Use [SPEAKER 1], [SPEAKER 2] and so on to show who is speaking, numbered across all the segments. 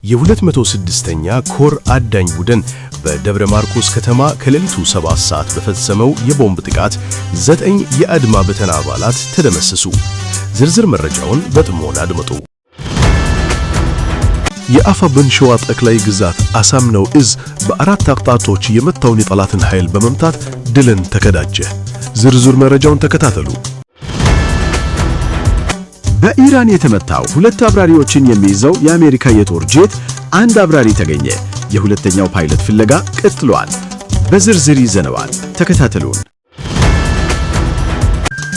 [SPEAKER 1] የ206ኛ ኮር አዳኝ ቡድን በደብረ ማርቆስ ከተማ ከሌሊቱ 7 ሰዓት በፈጸመው የቦምብ ጥቃት 9 የአድማ ብተና አባላት ተደመሰሱ። ዝርዝር መረጃውን በጥሞና አድምጡ።
[SPEAKER 2] የአፋብን ሸዋ ጠቅላይ ግዛት አሳምነው እዝ በአራት አቅጣጫዎች የመታውን የጠላትን ኃይል በመምታት ድልን ተቀዳጀ። ዝርዝር መረጃውን ተከታተሉ።
[SPEAKER 3] በኢራን የተመታው ሁለት አብራሪዎችን የሚይዘው የአሜሪካ የጦር ጄት አንድ አብራሪ ተገኘ። የሁለተኛው ፓይለት ፍለጋ ቀጥሏል። በዝርዝር ይዘነዋል። ተከታተሉን።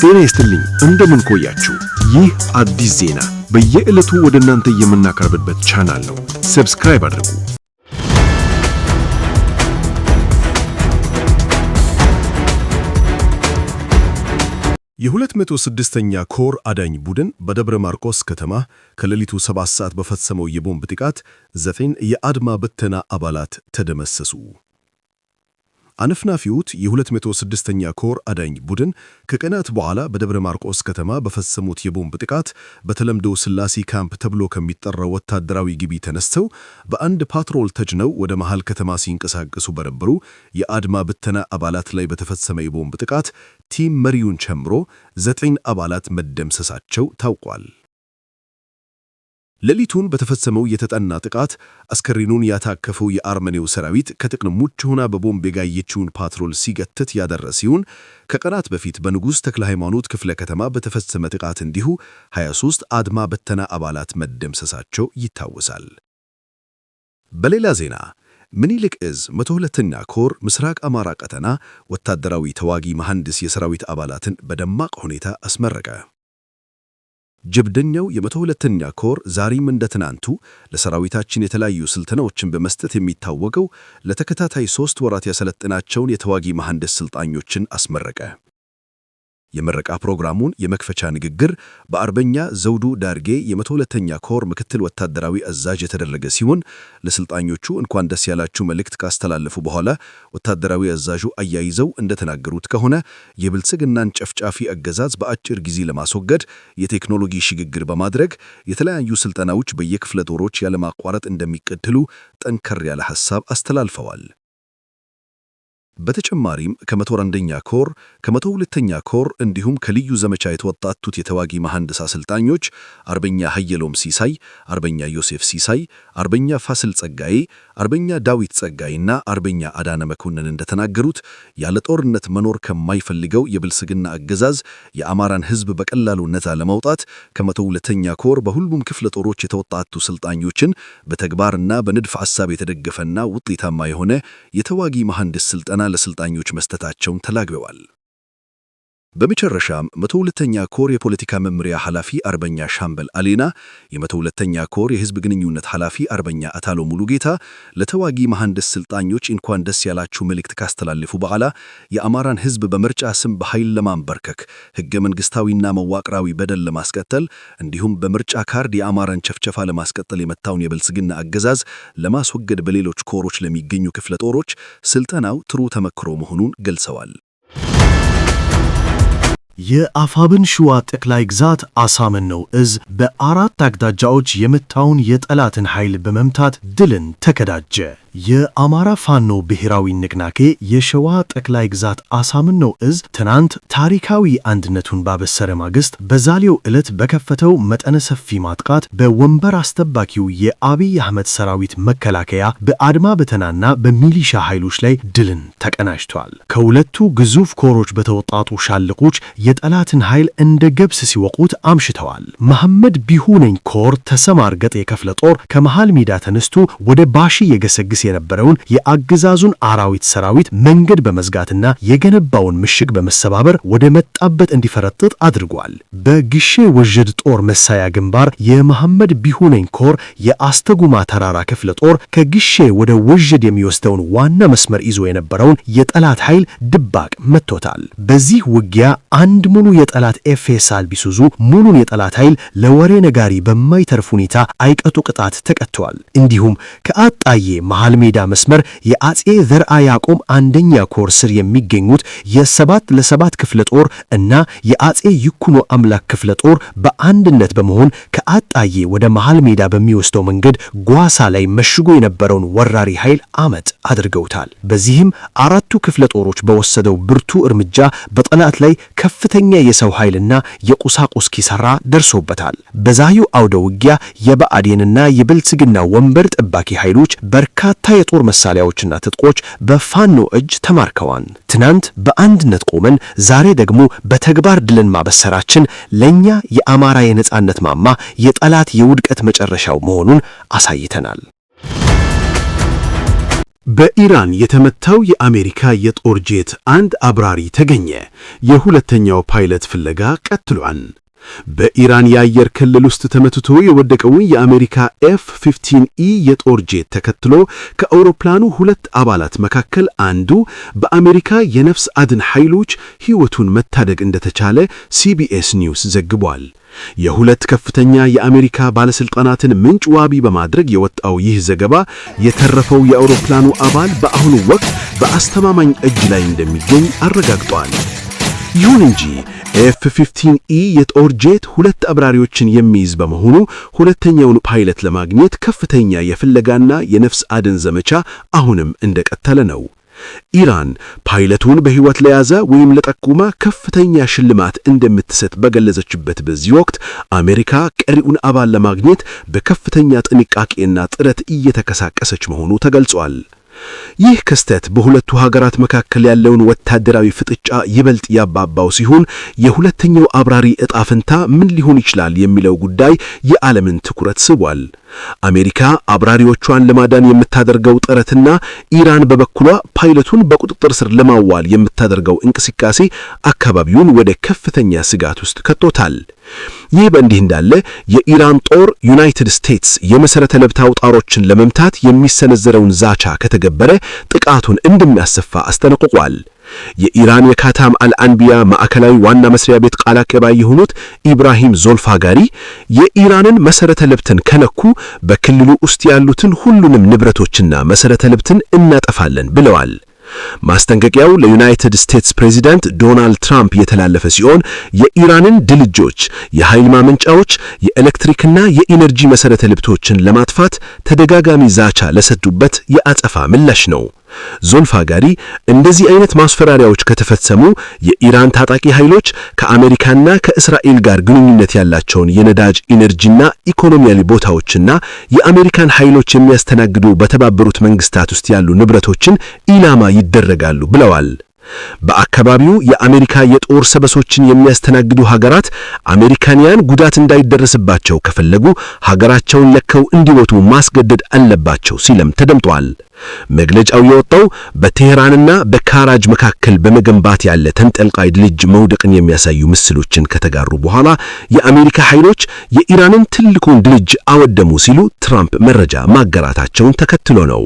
[SPEAKER 2] ጤና ይስጥልኝ፣ እንደምን ቆያችሁ? ይህ አዲስ ዜና በየዕለቱ ወደ እናንተ የምናቀርብበት ቻናል ነው። Subscribe አድርጉ። የ206ኛ ኮር አዳኝ ቡድን በደብረ ማርቆስ ከተማ ከሌሊቱ 7 ሰዓት በፈጸመው የቦምብ ጥቃት 9 የአድማ ብተና አባላት ተደመሰሱ። አነፍናፊዎቹ የ206ኛ ኮር አዳኝ ቡድን ከቀናት በኋላ በደብረ ማርቆስ ከተማ በፈጸሙት የቦምብ ጥቃት በተለምዶ ስላሴ ካምፕ ተብሎ ከሚጠራው ወታደራዊ ግቢ ተነስተው በአንድ ፓትሮል ተጭነው ወደ መሃል ከተማ ሲንቀሳቀሱ በነበሩ የአድማ ብተና አባላት ላይ በተፈጸመ የቦምብ ጥቃት team መሪውን ጨምሮ 9 አባላት መደምሰሳቸው ታውቋል። ሌሊቱን በተፈጸመው የተጠና ጥቃት አስከሬኑን ያታከፈው የአርመኔው ሰራዊት ከጥቅም ውጭ ሆና በቦምብ የጋየችውን ፓትሮል ሲገትት ያደረ ሲሆን፣ ከቀናት በፊት በንጉሥ ተክለ ሃይማኖት ክፍለ ከተማ በተፈጸመ ጥቃት እንዲሁ 23 አድማ በተና አባላት መደምሰሳቸው ይታወሳል። በሌላ ዜና ምኒልክ እዝ 102ኛ ኮር ምስራቅ አማራ ቀጠና ወታደራዊ ተዋጊ መሐንዲስ የሰራዊት አባላትን በደማቅ ሁኔታ አስመረቀ። ጀብደኛው የ102ኛ ኮር ዛሬም እንደ ትናንቱ ለሰራዊታችን የተለያዩ ስልጠናዎችን በመስጠት የሚታወቀው ለተከታታይ 3 ወራት ያሰለጠናቸውን የተዋጊ መሐንዲስ ሰልጣኞችን አስመረቀ። የምረቃ ፕሮግራሙን የመክፈቻ ንግግር በአርበኛ ዘውዱ ዳርጌ የ102ኛ ኮር ምክትል ወታደራዊ አዛዥ የተደረገ ሲሆን፣ ለሰልጣኞቹ እንኳን ደስ ያላችሁ መልእክት ካስተላለፉ በኋላ ወታደራዊ አዛዡ አያይዘው እንደተናገሩት ከሆነ፣ የብልጽግናን ጨፍጫፊ አገዛዝ በአጭር ጊዜ ለማስወገድ የቴክኖሎጂ ሽግግር በማድረግ የተለያዩ ስልጠናዎች በየክፍለ ጦሮች ያለማቋረጥ እንደሚቀጥሉ ጠንከር ያለ ሐሳብ አስተላልፈዋል። በተጨማሪም ከ101ኛ ኮር፣ ከ102ኛ ኮር እንዲሁም ከልዩ ዘመቻ የተወጣጡት የተዋጊ መሐንዲስ አሰልጣኞች አርበኛ ሀየሎም ሲሳይ፣ አርበኛ ዮሴፍ ሲሳይ፣ አርበኛ ፋስል ጸጋዬ፣ አርበኛ ዳዊት ጸጋዬና አርበኛ አዳነ መኮንን እንደተናገሩት፣ ያለ ጦርነት መኖር ከማይፈልገው የብልጽግና አገዛዝ የአማራን ሕዝብ በቀላሉ ነፃ ለማውጣት ከ102ኛ ኮር በሁሉም ክፍለ ጦሮች የተወጣጡ ሰልጣኞችን በተግባርና በንድፈ ሐሳብ የተደገፈና ውጤታማ የሆነ የተዋጊ መሐንዲስ ስልጠና ለሰልጣኞች መስጠታቸውን ተናግረዋል። በመጨረሻም 102ኛ ኮር የፖለቲካ መምሪያ ኃላፊ አርበኛ ሻምበል አሌና፣ የ102ኛ ኮር የህዝብ ግንኙነት ኃላፊ አርበኛ አታሎ ሙሉጌታ ለተዋጊ መሐንዲስ ሰልጣኞች እንኳን ደስ ያላችሁ መልእክት ካስተላለፉ በኋላ፣ የአማራን ህዝብ በምርጫ ስም በኃይል ለማንበርከክ፣ ህገ መንግስታዊና መዋቅራዊ በደል ለማስቀጠል እንዲሁም በምርጫ ካርድ የአማራን ጭፍጨፋ ለማስቀጠል የመጣውን የብልጽግና አገዛዝ ለማስወገድ በሌሎች ኮሮች ለሚገኙ ክፍለ ጦሮች ስልጠናው ጥሩ ተመክሮ መሆኑን ገልጸዋል።
[SPEAKER 1] የአፋብን ሸዋ ጠቅላይ ግዛት አሳምነው እዝ በአራት አቅጣጫዎች የመታውን የጠላትን ኃይል በመምታት ድልን ተቀዳጀ። የአማራ ፋኖ ብሔራዊ ንቅናቄ የሸዋ ጠቅላይ ግዛት አሳምነው እዝ ትናንት ታሪካዊ አንድነቱን ባበሰረ ማግስት በዛሬው ዕለት በከፈተው መጠነ ሰፊ ማጥቃት በወንበር አስጠባቂው የአብይ አህመድ ሰራዊት መከላከያ፣ በአድማ ብተናና በሚሊሻ ኃይሎች ላይ ድልን ተቀናጅቷል። ከሁለቱ ግዙፍ ኮሮች በተወጣጡ ሻለቆች የጠላትን ኃይል እንደ ገብስ ሲወቁት አምሽተዋል። መሐመድ ቢሆነኝ ኮር ተሰማር ገጤ ክፍለ ጦር ከመሃል ሜዳ ተነስቶ ወደ ባሺ እየገሰገሰ የነበረውን የአገዛዙን አራዊት ሰራዊት መንገድ በመዝጋትና የገነባውን ምሽግ በመሰባበር ወደ መጣበት እንዲፈረጥጥ አድርጓል። በግሼ ወጀድ ጦር መሳያ ግንባር የመሐመድ ቢሆነኝ ኮር የአስተጉማ ተራራ ክፍለ ጦር ከግሼ ወደ ወጀድ የሚወስደውን ዋና መስመር ይዞ የነበረውን የጠላት ኃይል ድባቅ መጥቶታል። በዚህ ውጊያ አንድ ሙሉ የጠላት FSR ቢሱዙ ሙሉን የጠላት ኃይል ለወሬ ነጋሪ በማይተርፍ ሁኔታ አይቀጡ ቅጣት ተቀጥቷል። እንዲሁም ከአጣዬ መሃል በመሃል ሜዳ መስመር የአጼ ዘርዓ ያዕቆብ አንደኛ ኮር ስር የሚገኙት የ7 ለ7 ክፍለ ጦር እና የአጼ ይኩኖ አምላክ ክፍለ ጦር በአንድነት በመሆን ከአጣዬ ወደ መሃል ሜዳ በሚወስደው መንገድ ጓሳ ላይ መሽጎ የነበረውን ወራሪ ኃይል አመድ አድርገውታል። በዚህም አራቱ ክፍለ ጦሮች በወሰደው ብርቱ እርምጃ በጠላት ላይ ከፍተኛ የሰው ኃይልና የቁሳቁስ ኪሳራ ደርሶበታል። በዛሬው አውደ ውጊያ የብአዴንና የብልጽግና ወንበር ጠባቂ ኃይሎች በርካታ የጦር መሳሪያዎችና ትጥቆች በፋኖ እጅ ተማርከዋል። ትናንት በአንድነት ቆመን ዛሬ ደግሞ በተግባር ድልን ማበሰራችን ለኛ የአማራ የነጻነት ማማ የጠላት የውድቀት መጨረሻው መሆኑን አሳይተናል።
[SPEAKER 3] በኢራን የተመታው የአሜሪካ የጦር ጄት አንድ አብራሪ ተገኘ። የሁለተኛው ፓይለት ፍለጋ ቀጥሏል። በኢራን የአየር ክልል ውስጥ ተመትቶ የወደቀውን የአሜሪካ F-15 E የጦር ጄት ተከትሎ ከአውሮፕላኑ ሁለት አባላት መካከል አንዱ በአሜሪካ የነፍስ አድን ኃይሎች ሕይወቱን መታደግ እንደተቻለ ሲቢኤስ ኒውስ ዘግቧል። የሁለት ከፍተኛ የአሜሪካ ባለሥልጣናትን ምንጭ ዋቢ በማድረግ የወጣው ይህ ዘገባ የተረፈው የአውሮፕላኑ አባል በአሁኑ ወቅት በአስተማማኝ እጅ ላይ እንደሚገኝ አረጋግጧል። ይሁን እንጂ F-15 E የጦር ጄት ሁለት አብራሪዎችን የሚይዝ በመሆኑ ሁለተኛውን ፓይለት ለማግኘት ከፍተኛ የፍለጋና የነፍስ አድን ዘመቻ አሁንም እንደቀጠለ ነው። ኢራን ፓይለቱን በሕይወት ለያዘ ወይም ለጠቆመ ከፍተኛ ሽልማት እንደምትሰጥ በገለጸችበት በዚህ ወቅት አሜሪካ ቀሪውን አባል ለማግኘት በከፍተኛ ጥንቃቄና ጥረት እየተንቀሳቀሰች መሆኑ ተገልጿል። ይህ ክስተት በሁለቱ ሀገራት መካከል ያለውን ወታደራዊ ፍጥጫ ይበልጥ ያባባሰው ሲሆን፣ የሁለተኛው አብራሪ ዕጣ ፈንታ ምን ሊሆን ይችላል የሚለው ጉዳይ የዓለምን ትኩረት ስቧል። አሜሪካ አብራሪዎቿን ለማዳን የምታደርገው ጥረትና ኢራን በበኩሏ ፓይለቱን በቁጥጥር ስር ለማዋል የምታደርገው እንቅስቃሴ አካባቢውን ወደ ከፍተኛ ስጋት ውስጥ ከቶታል። ይህ በእንዲህ እንዳለ የኢራን ጦር ዩናይትድ ስቴትስ የመሠረተ ልማት አውታሮችን ለመምታት የሚሰነዘረውን ዛቻ ከተገበረ ጥቃቱን እንደሚያሰፋ አስጠንቅቋል። የኢራን የካታም አልአንቢያ ማዕከላዊ ዋና መስሪያ ቤት ቃል አቀባይ የሆኑት ኢብራሂም ዞልፋጋሪ የኢራንን መሠረተ ልማትን ከነኩ በክልሉ ውስጥ ያሉትን ሁሉንም ንብረቶችና መሠረተ ልማትን እናጠፋለን ብለዋል። ማስጠንቀቂያው ለዩናይትድ ስቴትስ ፕሬዚዳንት ዶናልድ ትራምፕ የተላለፈ ሲሆን፣ የኢራንን ድልድዮች፣ የኃይል ማመንጫዎች፣ የኤሌክትሪክና የኢነርጂ መሠረተ ልማቶችን ለማጥፋት ተደጋጋሚ ዛቻ ለሰጡበት የአጸፋ ምላሽ ነው። ዞልፋጋሪ እንደዚህ አይነት ማስፈራሪያዎች ከተፈጸሙ የኢራን ታጣቂ ኃይሎች ከአሜሪካና ከእስራኤል ጋር ግንኙነት ያላቸውን የነዳጅ፣ ኢነርጂና ኢኮኖሚያዊ ቦታዎችና የአሜሪካን ኃይሎች የሚያስተናግዱ በተባበሩት መንግስታት ውስጥ ያሉ ንብረቶችን ኢላማ ይደረጋሉ ብለዋል። በአካባቢው የአሜሪካ የጦር ሰበሶችን የሚያስተናግዱ ሀገራት አሜሪካንያን ጉዳት እንዳይደርስባቸው ከፈለጉ ሀገራቸውን ለቀው እንዲወጡ ማስገደድ አለባቸው ሲሉም ተደምጧል። መግለጫው የወጣው በቴህራንና በካራጅ መካከል በመገንባት ያለ ተንጠልጣይ ድልድይ መውደቅን የሚያሳዩ ምስሎችን ከተጋሩ በኋላ የአሜሪካ ኃይሎች የኢራንን ትልቁን ድልድይ አወደሙ ሲሉ ትራምፕ መረጃ ማጋራታቸውን ተከትሎ ነው።